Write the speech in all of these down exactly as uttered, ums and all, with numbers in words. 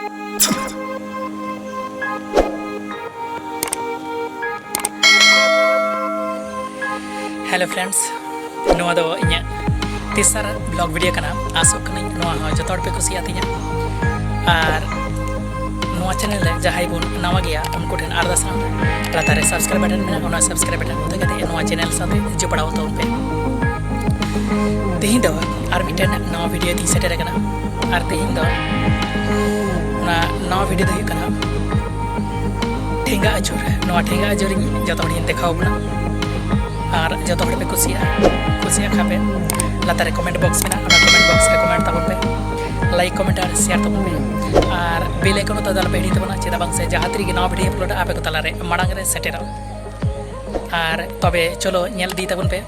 Hello friends, ᱱᱚᱣᱟ ᱫᱚ ᱤᱧᱟᱹᱜ ᱛᱮᱥᱟᱨ vlog video ᱠᱟᱱᱟ᱾ ᱟᱥᱚᱜ ᱠᱟᱹᱱᱟᱹᱧ ᱱᱚᱣᱟ ᱦᱚᱸ ᱡᱚᱛᱚ ᱦᱚᱲ ᱯᱮ ᱠᱩᱥᱤᱭᱟᱜ ᱛᱤᱧᱟ᱾ ᱟᱨ ᱱᱚᱣᱟ channel ᱨᱮ ᱡᱟᱦᱟᱸᱭ ᱵᱚᱱ ᱱᱟᱣᱟ ᱜᱮᱭᱟ, ᱩᱱᱠᱩ ᱴᱷᱮᱱ ᱟᱨᱫᱟᱥ ᱢᱮᱱᱟᱜᱼᱟ, ᱞᱟᱛᱟᱨ ᱨᱮ subscribe button ᱢᱮᱱᱟᱜᱼᱟ, ᱚᱱᱟ subscribe button ᱚᱛᱟ ᱠᱟᱛᱮ ᱱᱚᱣᱟ channel ᱥᱟᱶᱛᱮ ᱡᱚᱯᱲᱟᱣ ᱛᱟᱵᱚᱱ ᱯᱮ᱾ ᱛᱮᱦᱮᱧ ᱫᱚ ᱟᱨ ᱢᱤᱫᱴᱮᱱ ᱱᱟᱣᱟ video ᱛᱤᱧ ᱥᱮᱴᱮᱨ ᱟᱠᱟᱱᱟ᱾ ᱟᱨ ᱛᱮᱦᱮᱧ ᱫᱚ ᱚᱱᱟ ᱱᱟᱣᱟ video ᱫᱚ ᱦᱩᱭᱩᱜ ᱠᱟᱱᱟ ᱴᱷᱮᱸᱜᱟ ᱟᱹᱪᱩᱨ᱾ ᱱᱚᱣᱟ ᱴᱷᱮᱸᱜᱟ ᱟᱹᱪᱩᱨ ᱤᱧ ᱡᱚᱛᱚ ᱦᱚᱲᱤᱧ ᱫᱮᱠᱷᱟᱣ ᱵᱚᱱᱟ᱾ ᱟᱨ ᱡᱚᱛᱚ ᱦᱚᱲ ᱯᱮ ᱠᱩᱥᱤᱭᱟᱜᱼᱟ, ᱠᱩᱥᱤᱭᱟᱜ ᱠᱷᱟᱱ ᱯᱮ ᱞᱟᱛᱟᱨ ᱨᱮ comment box ᱢᱮᱱᱟᱜᱼᱟ, ᱚᱱᱟ comment box ᱨᱮ comment ᱛᱟᱵᱚᱱ ᱯᱮ, like, comment ᱟᱨ share ᱛᱟᱵᱚᱱ ᱯᱮ᱾ ᱟᱨ bell icon ᱦᱚᱸ ᱛᱟᱦᱚᱞᱮ ᱟᱞᱚ ᱯᱮ ᱦᱤᱲᱤᱧ ᱛᱟᱵᱚᱱᱟ, ᱪᱮᱫᱟᱜ ᱵᱟᱝ ᱥᱮ ᱡᱟᱦᱟᱸ ᱛᱤ ᱨᱮᱜᱮ ᱱᱟᱣᱟ video upload ᱟᱯᱮ ᱠᱚ ᱛᱟᱞᱟᱨᱮ ᱢᱟᱲᱟᱝ ᱨᱮ ᱥᱮᱴᱮᱨᱚᱜᱼᱟ᱾ ᱟᱨ ᱛᱚᱵᱮ ᱪᱚᱞᱚ ᱧᱮᱞ ᱤᱫᱤ ᱛᱟᱵᱚᱱ ᱯᱮ᱾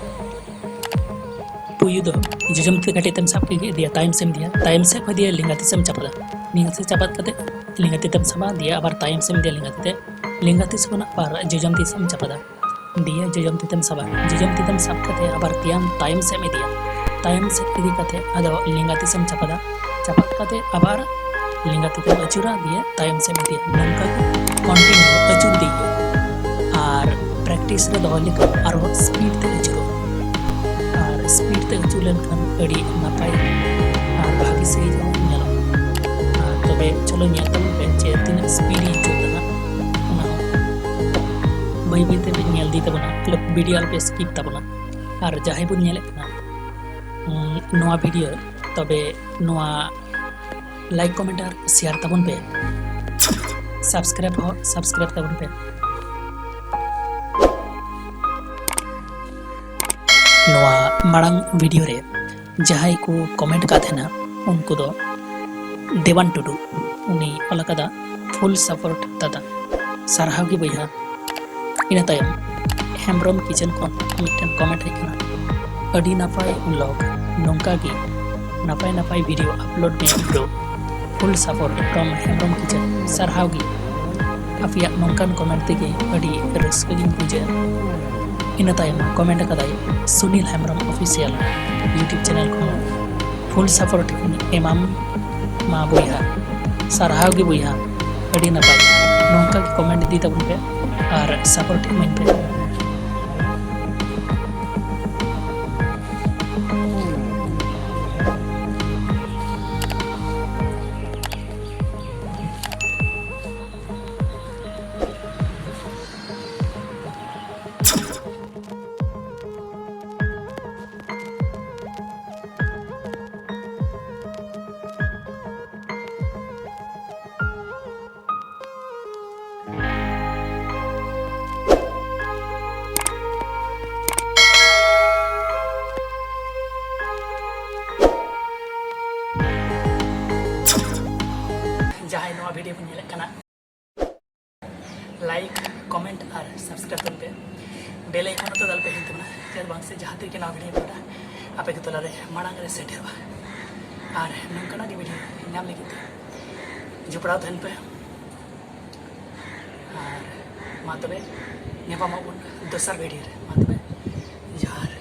ᱯᱩᱭᱞᱩ ᱫᱚ ᱡᱚᱡᱚᱢ ᱛᱤ ᱠᱟᱹᱴᱤᱡ ᱛᱮᱢ ᱥᱟᱵ ᱠᱮᱫ ᱜᱮ, ᱫᱤᱭᱮ ᱛᱟᱭᱚᱢ ᱥᱮᱫ ᱮᱢ ᱤᱫᱤᱭᱟ, ᱛᱟᱭᱚᱢ ᱥᱮᱫ ᱠᱷᱚᱱ ᱫᱤᱭᱮ ᱞᱮᱸᱜᱟ ᱛᱤ ᱥᱮᱫ ᱮᱢ ᱪᱟᱯᱟᱫᱟ᱾ ᱞᱮᱸᱜᱟ ᱛᱤ ᱥᱮᱫ ᱪᱟᱯᱟᱫ ᱠᱟᱛᱮ ᱞᱮᱸᱜᱟ ᱛᱤ ᱛᱮᱢ ᱥᱟᱵᱟ, ᱫᱤᱭᱮ ᱟᱵᱟᱨ ᱛᱟᱭᱚᱢ ᱥᱮᱫ ᱮᱢ ᱤᱫᱤᱭᱟ ᱞᱮᱸᱜᱟ ᱛᱤ ᱛᱮ, ᱞᱮᱸᱜᱟ ᱛᱤ ᱥᱮᱫ ᱠᱷᱚᱱᱟᱜ ᱟᱵᱟᱨ ᱡᱚᱡᱚᱢ ᱛᱤ ᱥᱮᱫ ᱮᱢ ᱪᱟᱯᱟᱫᱟ, ᱫᱤᱭᱮ ᱡᱚᱡᱚᱢ ᱛᱤ ᱛᱮᱢ ᱥᱟᱵᱟ, ᱡᱚᱡᱚᱢ ᱛᱤ ᱛᱮᱢ ᱥᱟᱵ ᱠᱟᱛᱮ ᱟᱵᱟᱨ ᱛᱟᱭᱚᱢ, ᱛᱟᱭᱚᱢ ᱥᱮᱫ ᱮᱢ ᱤᱫᱤᱭᱟ, ᱛᱟᱭᱚᱢ ᱥᱮᱫ ᱤᱫᱤ ᱠᱟᱛᱮ ᱟᱫᱚ ᱞᱮᱸᱜᱟ ᱛᱤ ᱥᱮᱫ ᱮᱢ ᱪᱟᱯᱟᱫᱟ, ᱪᱟᱯᱟᱫ ᱠᱟᱛᱮ ᱟᱵᱟᱨ ᱞᱮᱸᱜᱟ ᱛᱤ ᱛᱮᱢ ᱟᱹᱪᱩᱨᱟ, ᱫᱤᱭᱮ ᱛᱟᱭᱚᱢ ᱥᱮᱫ ᱮᱢ ᱤᱫᱤᱭᱟ, ᱱᱚᱝᱠᱟ ᱜᱮ continue ᱟᱹᱪᱩᱨ ᱤᱫᱤ ᱦᱩᱭᱩᱜᱼᱟ᱾ ᱟᱨ practice ᱨᱮ ᱫᱚᱦᱚ ᱞᱮᱠᱷᱟᱱ ᱟᱨᱦᱚᱸ speed ᱛᱮ ᱟᱹᱪᱩᱨᱚᱜᱼᱟ᱾ ᱟᱨ speed ᱛᱮ ᱟᱹᱪᱩᱨ ᱞᱮᱱᱠᱷᱟᱱ ᱟᱹᱰᱤ ᱱᱟᱯᱟᱭ ᱟᱨ ᱵᱷᱟᱹᱜᱤ ᱥᱟᱺᱦᱤᱡ ᱦᱚᱸ ᱧᱮᱞᱚᱜᱼᱟ᱾ ᱟᱨ ᱛᱚᱵᱮ ᱪᱚᱞᱚ ᱧᱮᱞ ᱛᱟᱵᱚᱱ ᱯᱮ ᱡᱮ ᱛᱤᱱᱟᱹᱜ speed ᱤᱧ ᱟᱹᱪᱩᱨ ᱫᱟ ᱦᱟᱸᱜ, ᱚᱱᱟ ᱦᱚᱸ ᱵᱟᱹᱭ ᱵᱟᱹᱭ ᱛᱮ ᱧᱮᱞ ᱤᱫᱤ ᱛᱟᱵᱚᱱᱟ, video ᱟᱞᱚᱯᱮ skip ᱛᱟᱵᱚᱱᱟ᱾ ᱟᱨ ᱡᱟᱦᱟᱸᱭ ᱵᱚᱱ ᱧᱮᱞᱮᱫ ᱠᱟᱱᱟ, ᱩᱸ, ᱱᱚᱣᱟ video, ᱛᱚᱵᱮ ᱱᱚᱣᱟ like, comment ᱟᱨ share ᱛᱟᱵᱚᱱ ᱯᱮ, subscribe ᱦᱚᱸ subscribe ᱛᱟᱵᱚᱱ ᱯᱮ᱾ ᱱᱚᱣᱟ ᱢᱟᱲᱟᱝ video ᱨᱮ ᱡᱟᱦᱟᱸᱭ ᱠᱚ comment ᱠᱟᱫ ᱛᱟᱦᱮᱱᱟ, ᱩᱱᱠᱩ ᱫᱚ ᱫᱮᱣᱟᱱ ᱴᱩᱰᱩ, ᱩᱱᱤ ᱚᱞ ᱟᱠᱟᱫᱟ full support ᱫᱟᱫᱟ, ᱥᱟᱨᱦᱟᱣ ᱜᱮ ᱵᱚᱭᱦᱟ᱾ ᱤᱱᱟᱹ ᱛᱟᱭᱚᱢ ᱦᱮᱢᱵᱨᱚᱢ kitchen ᱠᱷᱚᱱ ᱢᱤᱫᱴᱮᱱ comment ᱦᱮᱡ ᱠᱟᱱᱟ, ᱟᱹᱰᱤ ᱱᱟᱯᱟᱭ vlog, ᱱᱚᱝᱠᱟ ᱜᱮ ᱱᱟᱯᱟᱭ ᱱᱟᱯᱟᱭ video upload ᱢᱮ bro, full support from Hembrom kitchen, ᱥᱟᱨᱦᱟᱣ ᱜᱮ᱾ ᱟᱯᱮᱭᱟᱜ ᱱᱚᱝᱠᱟᱱ comment ᱛᱮᱜᱮ ᱟᱹᱰᱤ ᱨᱟᱹᱥᱠᱟᱹ ᱜᱤᱧ ᱵᱩᱡᱟ᱾ ᱤᱱᱟᱹ ᱛᱟᱭᱚᱢ comment ᱟᱠᱟᱫᱟᱭ Sunil Hembrom official YouTube channel ᱠᱷᱚᱱ, full support ᱤᱧ ᱮᱢᱟᱢ ᱢᱟ ᱵᱚᱭᱦᱟ᱾ ᱥᱟᱨᱦᱟᱣ ᱜᱮ ᱵᱚᱭᱦᱟ, ᱟᱹᱰᱤ ᱱᱟᱯᱟᱭ᱾ ᱱᱚᱝᱠᱟ ᱜᱮ ᱠᱚᱢᱮᱱᱴ ᱤᱫᱤ ᱛᱟᱵᱚᱱ ᱯᱮ ᱟᱨ ᱥᱟᱯᱳᱨᱴ ᱤᱢᱟᱹᱧ ᱯᱮ᱾ ᱡᱟᱦᱟᱸᱭ ᱱᱚᱣᱟ ᱵᱷᱤᱰᱤᱭᱳ ᱵᱚᱱ ᱧᱮᱞᱮᱫ ᱠᱟᱱᱟ, ᱞᱟᱭᱤᱠ, ᱠᱚᱢᱮᱱᱴ ᱟᱨ ᱥᱟᱵᱥᱠᱨᱟᱭᱤᱵ ᱛᱟᱵᱚᱱ ᱯᱮ᱾ ᱵᱮᱞ ᱟᱭᱠᱚᱱ ᱦᱚᱸᱛᱚ ᱫᱟᱞ ᱯᱮ ᱦᱤᱲᱤᱧ ᱛᱟᱵᱚᱱᱟ, ᱪᱮᱫᱟᱜ ᱵᱟᱝ ᱥᱮ ᱡᱟᱦᱟᱸ ᱛᱤᱨᱮᱜᱮ ᱱᱟᱣᱟ ᱵᱷᱤᱰᱤᱭᱳ ᱟᱯᱞᱳᱰᱟ, ᱟᱯᱮ ᱠᱚ ᱛᱟᱞᱟᱨᱮ ᱢᱟᱲᱟᱝ ᱨᱮ ᱥᱮᱴᱮᱨᱚᱜᱼᱟ᱾ ᱟᱨ ᱱᱚᱝᱠᱟᱱᱟᱜ ᱜᱮ ᱵᱷᱤᱰᱤᱭᱳ ᱧᱟᱢ ᱞᱟᱹᱜᱤᱫ ᱛᱮ ᱡᱚᱯᱲᱟᱣ ᱛᱟᱦᱮᱱ ᱯᱮ᱾ ᱟᱨ ᱢᱟ ᱛᱚᱵᱮ ᱧᱟᱯᱟᱢ ᱟᱵᱚᱱ ᱫᱚᱥᱟᱨ ᱵᱷᱤᱰᱤᱭᱳ ᱨᱮ᱾ ᱢᱟ ᱛᱚᱵᱮ ᱡᱚᱦᱟᱨ᱾